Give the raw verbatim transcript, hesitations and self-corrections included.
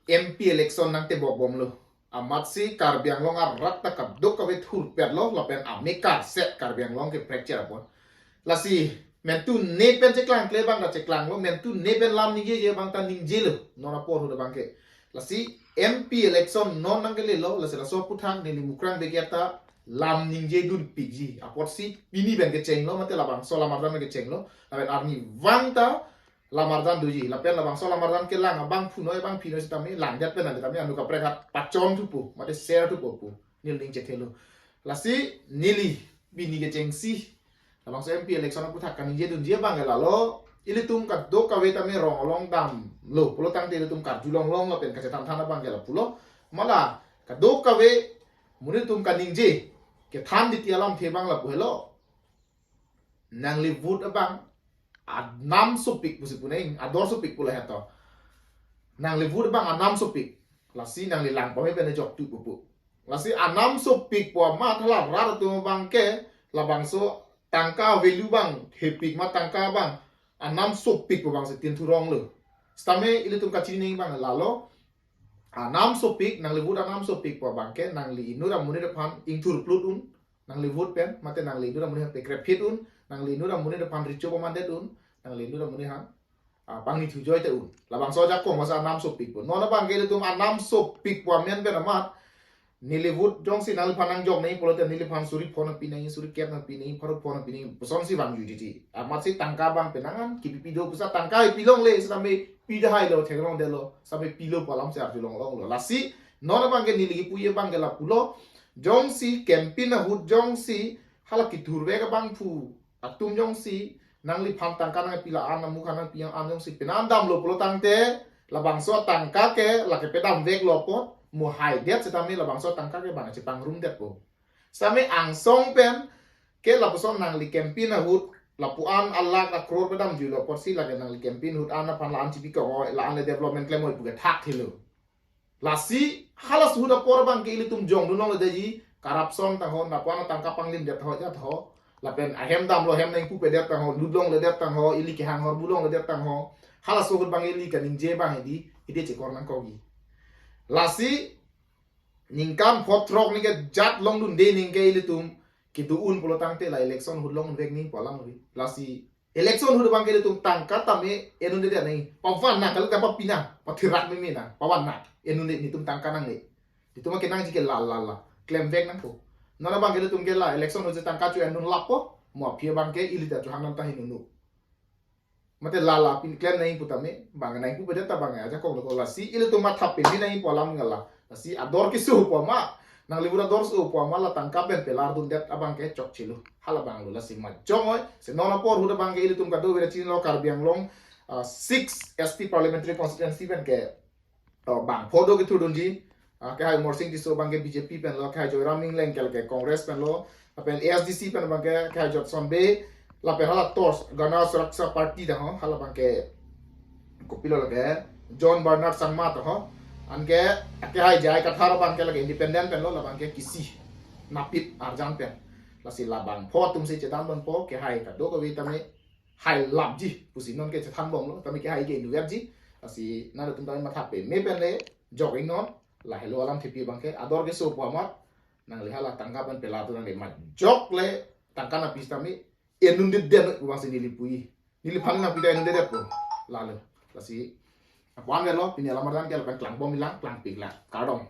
M P election nangtebok bomlo. Amatsi Karbi Anglong arat ta kadokave thurpetlo lapen amekar set Karbi Anglong ke fracture apot. Lasi mentune pen cheklangkle abang ta cheklanglo, mentune pen lam ningjeje abang ta ningjelo. Non apor ahut abangke. Lasi M P election non nangkelelo, lasi laso aphuthak neli Mukrang Bey ke ta lam ningjedunpikji. Apotsi pini pen kechenglo, mate labangso lam arjan pen kechenglo. Lapen arnivang ta lam arjan doji. Lapen labangso lam arjan kelang abangphu noi, abangpi noi sitame langdet pen ante tame anu kaprek hat pachon thupo, mate share thupo pu neli ning chethelo. Lasi neli pini kechengsi labangso M P election aphuthak kaningjedunji abangke lalo, ilitum kadokave tame rong along damlo pulo tangte ilitum karjulonglong lapen kachethan than abangke lapulo. Mala kadokave monit atum kaningje kethan titi alamthe abang lapu helo. Nangli vote abang anam sopik pusi pu nang, ador sopik pu lahai to. Nangli vote abang anam sopik. Lasi nangli lang pame pen jok tu pupu. Lasi anam sopik pu amat hala rat atum abangke labangso tangka value abang thepik ma tangka abang anam sopik pu abangsi tin thuronglo. Sitame ilitum kachini abang lalo. Anam sopik, nangli vote anam sopik pu abangke nangli inut amonit aphan ingthur plut un, nangli vote pen, mate nangli inut amonit aphan pekrep phit un, nangli inut amonit aphan recho pamandet un, nangli inut amonit aphan ah, pangni thujoi te un. Labangso ajakong masa anam sopik pu. Non abangke ilitum anam sopik pu amen pen amat neli vote jongsi nangliphan nangjok nangji pulote neliphan suri phongo pi nangji, suri kep nangpi nangji, pharo phongo pi nangji pusonsi vangji titi. Amatsi tangka abang penang an kipi pi do pusi tangka pi longle, sitame pi dahai lo, theklongdetlo, sitame pilo pu alamsi arjulonglonglo. Lasi non abangke neli kipuji abangke lapulo, jongsi campaign ahut jongsi hala kethurvek abangphu atum jongsi nangliphan tangka nangpi la-an, amukha nangpi an jongsi penang damlo pulo tangte labangso tangka ke lake pedamveklo apot mo haidet sitame labangso tangka ke bang chepangrumdetpo. Sitame angsong pen ke lapuson nangli campaign ahut lapu-an alakh akror pedamjuilo apotsi lake nangli campaign ahut an aphan la-an chipi kong-oi, la-an le development klem-oi pu ke thakthelo. Lasi halaso ahut apor abangke ilitum jongdunlongledetji, corruption tangho, napa-an atangka panglimdet tangho, jat ho. Lapen ahem damlo hem nangpupedet tangho, lutlongledet tangho, ili kehang horbulongledet tangho. Halaso ahut abang ili kaningje abang hedi, hedi chekor nangkokji. Lasi ningkan pho throk ningke jat longdunde ningke ilitum kedo un pulo tangte la election ahut longdunvek nangji pu alam ri. Lasi election ahut abangke ilitum tangka tame en-un-edet nangji. Pavan nang, kalau tangka papi nang, pathirak meme nang, pavan nang, en-un-edet, netum tangka nangne. Netum kenangji ke la la la klemvek nangpo. Non abangke ilitum ke la election ahut si tangka chu en-un lappo, mo aphi abangke ili ta chu hangnam ta hin-un-e. Mate la la pin klem nangji pu tame, bang nangpupedet ta bang ajakong lo ko. Lasi ilitum matha peme nangji pu alam gala. Lasi ador keso pu amat, nangli vote ador so pu amat la tangka pen pelardundet abangke chokchelo. Hala abanglo, lasi majok-oi, si non apor ahut abangke ilitum kadokave chinilo Karbi Anglong, ah, six S T parliamentary constituency pen ke, oh, bangpho do kethurdunji, ah, kehai Amarsing Tisso abangke B J P penlo, kehai Joyram Engleng ke lake Congress penlo, lapen A S D C pen abangke kehai Jotson Bey, lapen hala Torch, Gana Suraksha Party tangho, hala abangke kopilo lake John Bernard Sangma tangho. Anke kehai J I Kathar abangke lake independent penlo, la abangke kisi napit arjan pen. Lasi la bangpho atumsi chedamdunpo, kehai kadokave tame hailapji pusi non ke chethanbomlo, tame kehai ke inutji. Lasi nangtum tame matha peme pen le jok-ik non, lahelo alamthepi abangke, ador keso pu amat, nangli hala tangka pen pelardu nangli majok le tangka nangpi sitame en-un-edet den pu abangsi neli puji. Neliphan nangpi ta en-un-edetpo. Lalo. Lasi aphan velo, pini alam arjan ke lapen klangbom-ik lang, klangpik lang. Kardom.